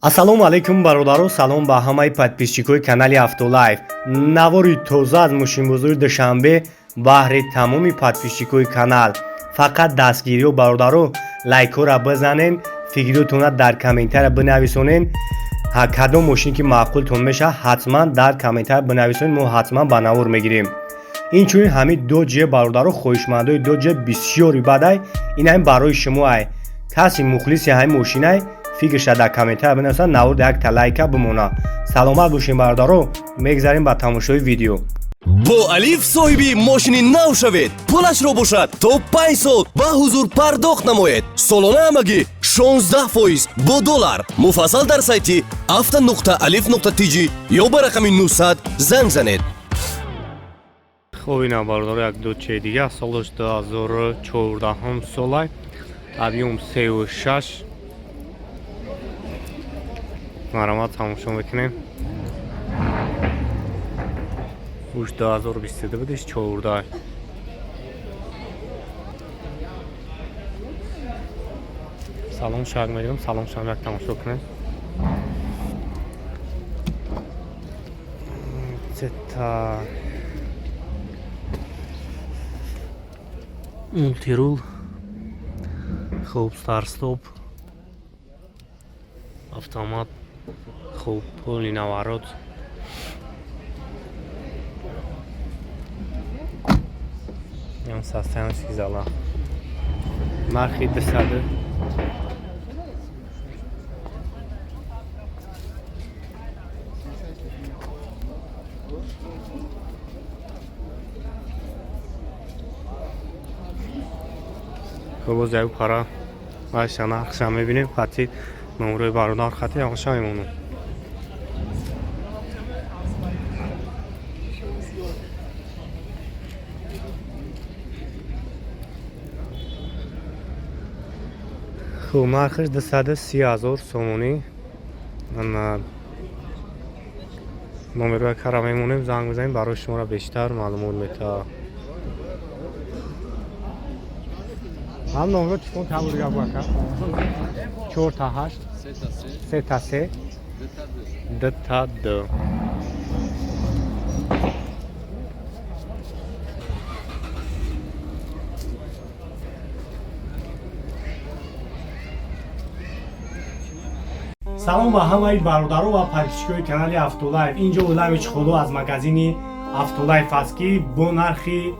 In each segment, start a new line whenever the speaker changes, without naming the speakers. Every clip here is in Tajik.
Ассалому алайкум, бародаро, салом ба ҳамаи подписчикои канали Автолайф. Навори тоза аз мошинбозори Душанбе баҳри тамоми подписчикои канал. Фақат дастгириё, бародаро, лайкҳоро бизанен, фикротонро дар комментария бинависонен. Кадом мошин ки маъқултон мешавад, ҳатман дар комментария бинависонед, мо ҳатман ба навор мегирем. Инчунин ҳамин Доҷе, бародаро, хоҳишмандои Доҷе бисёри бадай, ин ҳамин барои шумо ай. Каси мухлиси ҳамин мошинай, фикрша дар комментария бинависад, навор якта лайка бимона. Саломат бошем, бародаро, мегзарем ба тамошои видео.
Бо Алиф соҳиби мошини нав шавед. Пулашро бошад то 5 сол ба ҳузур пардохт намоед. Солона ҳамагӣ 16% бо доллар. Муфассал дар сайти авто.алиф.тж ё ба рақами 900 занг занед.
Хуб, ина, бародаро, як Доччаи дига, солаш 2014 солай, объём 3,6. Маромад тамошо мекунем. Уш 2022 будиш, 14. Салон шаг мегирам, салон шаг як тамошо кунем. Цета мультирул, хуб, старт-стоп, автомат, хуб, полный наворот. Ям состояние зала. Нархи 200. Хуб, боз як пара ваша нархша мебинем, хати номрои бародар хати ягоша мемонам. Хуб, нархаш 230 000 сомонӣ. Номероя кара мемонем, занг бизанем, барои шуморо бештар маълумот метаҳад. Ҳам номеро телефон табур гап ака. 4 та 8 3 та 3 2 та 2. Салом ба ҳамаи бародаро ва подписчикои канали Автолайф. Инҷо олами чиқоло аз магазини Автолайф аст, ки бо нархи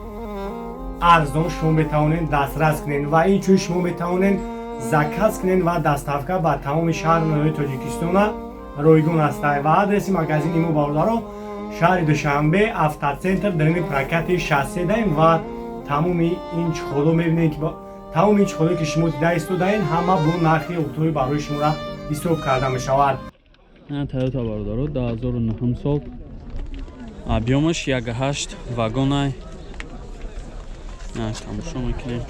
арзон шумо метавонед дастрас кунед ва инчунин шумо метавонед заказ кунед ва доставка ба тамоми шаҳру ноҳияи Тоҷикистона ройгон аст. Ва адреси магазини мо, бародаро, шаҳри Душанбе, Автоцентр, дарини прокати шассе даем. Ва тамоми ин чиқоло мебинед, ки тамоми ин чиқолое ки шумо дида истодаед, ҳама бо нархи оптовӣ барои шуморо ҳисоб карда мешавад.
Тойота, бародаро, 2009 сол, объёмаш 1,8, вагонай. Тамошо мекунем.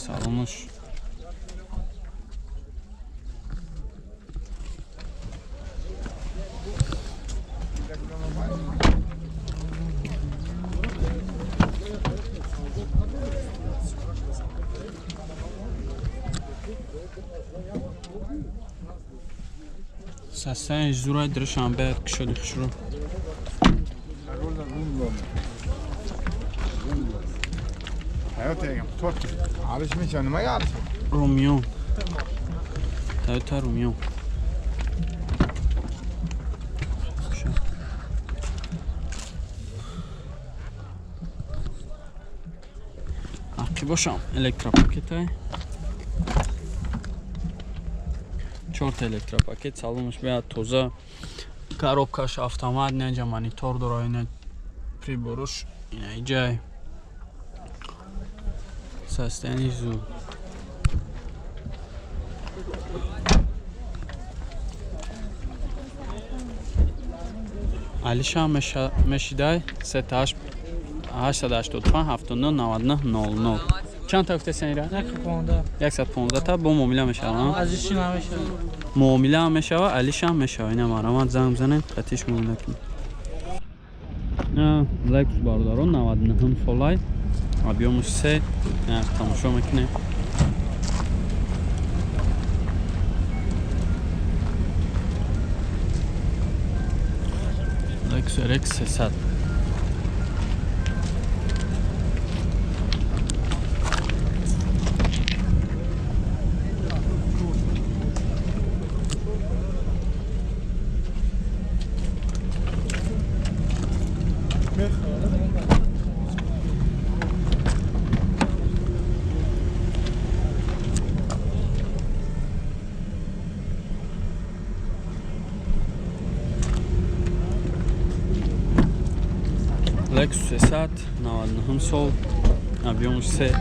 Салонаш состояние зурай, душанбе кушоди хушрӯ.
Alish mecha nimaga alish?
Румион, Тойота Румион. Ақи бошам электропакетай, чорта электропакет. Салонаш беяд тоза, коробкаш автомат, неҷа монитор дора, ина приборош, ина иҷай. Состояние зуд. Алишам мешидай сеташ 885 79 99 00. Чанд та гуфтеси ира?
115.
115 та бо муомила мешава.
Аз иши намешава.
Муомила ҳам мешава, алишам мешава. Ина марамат, занг бизанед, қатиш муомила кунед. Лексус, бародарон, 99 солай. Объёмаш 3, тамошо мекунем. Lexus RX 300. Lexus 300, 99 сол, объёмаш 3.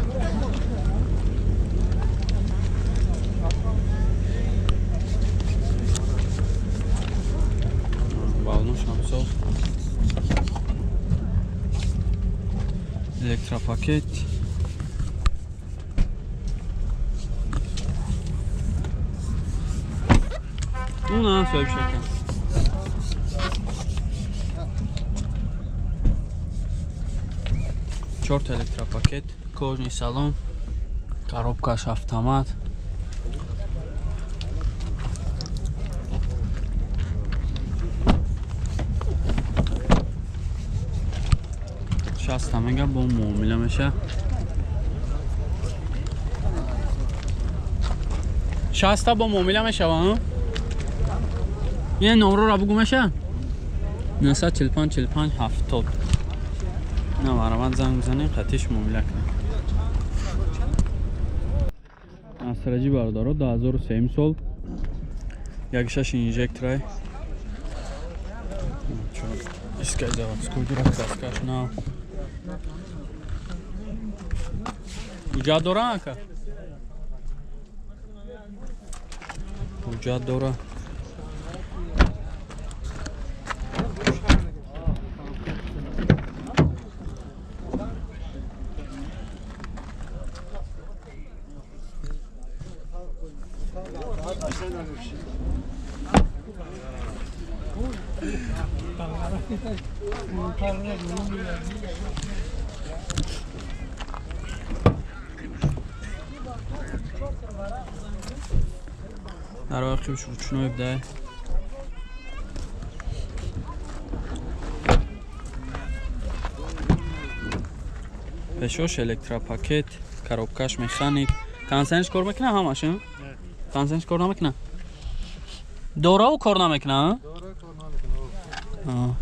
Балнуш ҳам соз. Электропакет. Уна соҳиб шакар. Чорта электропакет, кожный салон, коробкаш автомат. Шаста мега бо муомила меша. Шаста бо муомила мешава, ин номроро бугу меша? 945 45 70. На марамат занг бизанем, қатиш муомила кунем. Асраҷи бародаро 2003 сол, 1.6 инжекторай. Искай заводской дура, краскаш нав. Ҳуҷҷат дора ака? Ҳуҷҷат дора. Дар оқибаш ручной бдай. Пешош электропакет, коробкаш механик. Консенш кор мекуна ҳамаш? Консенш кор намекуна? Дораву кор намекуна?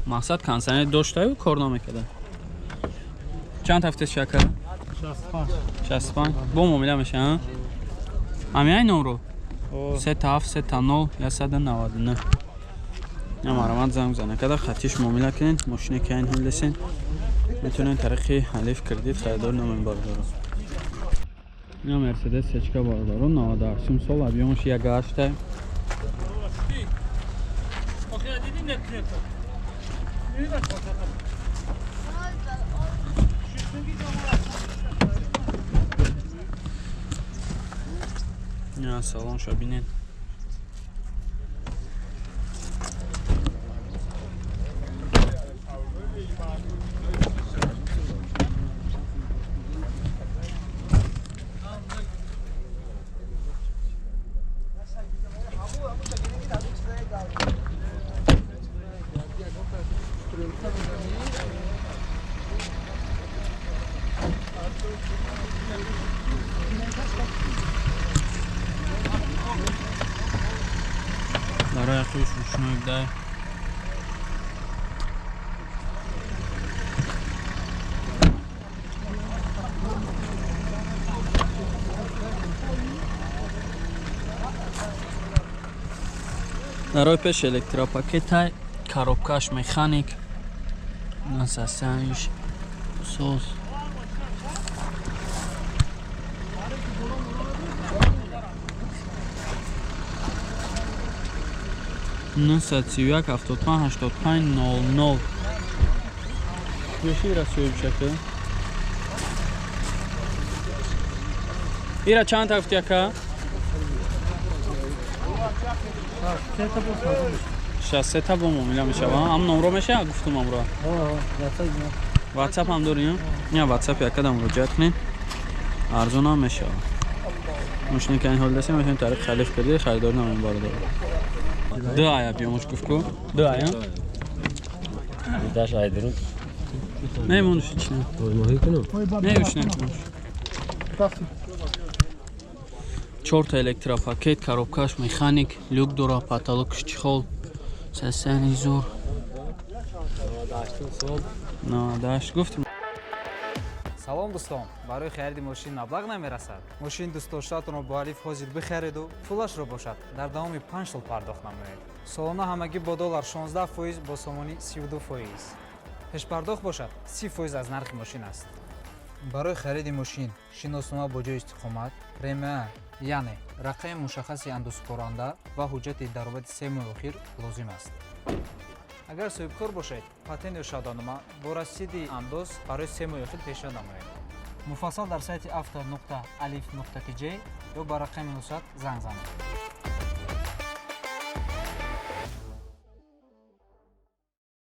Мақсад консенер доштаю кор намекарда. Чанд ҳафта шакар?
65.
65. Бо муомила меша? Ҳамин номро? 3 7 3 0 199. Намарамат занг зана када хатиш муомила кунед, мошине ки айн ҳолдесен. Метавонед тариқи Алиф кредит харидор намоед бародаро. Ина Мерседес сечка бародаро 98 сол, объёмаш 1.8. Я салон шабинет. Барои хуш рушной дай. Барои пеш электропакетай, коробкаш механик, насасаниш соз. Нӯҳсад сию як ҳафтод панҷ ҳаштод панҷ нол нол. Беши ира соҳиб шака? Ира чанд ҳафт яка? 63 та бо муомила мешава. Ам номро меша? Гуфтум амро. WhatsApp ҳам дорӣ? Я WhatsApp якада муроҷиат кунед, арзон ҳам мешавад. Мошине ки ин ҳол дастем, метавонед тариқи Халиф кардӣ харидорӣ намоем, бародар. Ду ая биёмуш гуфт ку, ду ая.
Даш айдирун.
Не, монуш ҳеч не.
Моҳӣ кунам.
Не, уш не кунуш. Чорта электропакет, коробкаш механик, люк дора, потолокш чехол, состояние зур. 98 гуфтем.
Салом, дӯстон! Барои хариди мошин маблағ намерасад? Мошини дӯстдоштаатонро бо Алиф ҳозир бихареду пулашро бошад дар давоми 5 сол пардохт намоед. Солона ҳамагӣ бо доллар 16%, бо сомонӣ 32%. Пешпардохт бошад 30% аз нархи мошин аст. Барои хариди мошин шиноснома бо ҷои истиқомат, РМА, яъне рақами мушаххаси андозсупоранда, ва ҳуҷҷати даромади 3 моҳи охир лозим аст. Агар соҳибкор бошед, патент ё шаҳодатнома бо расиди андоз барои 3 моҳи охир пешниҳод намоед. Муфассал дар сайти авто нуқта алиф нуқта тж ё ба рақами 900 занг занед.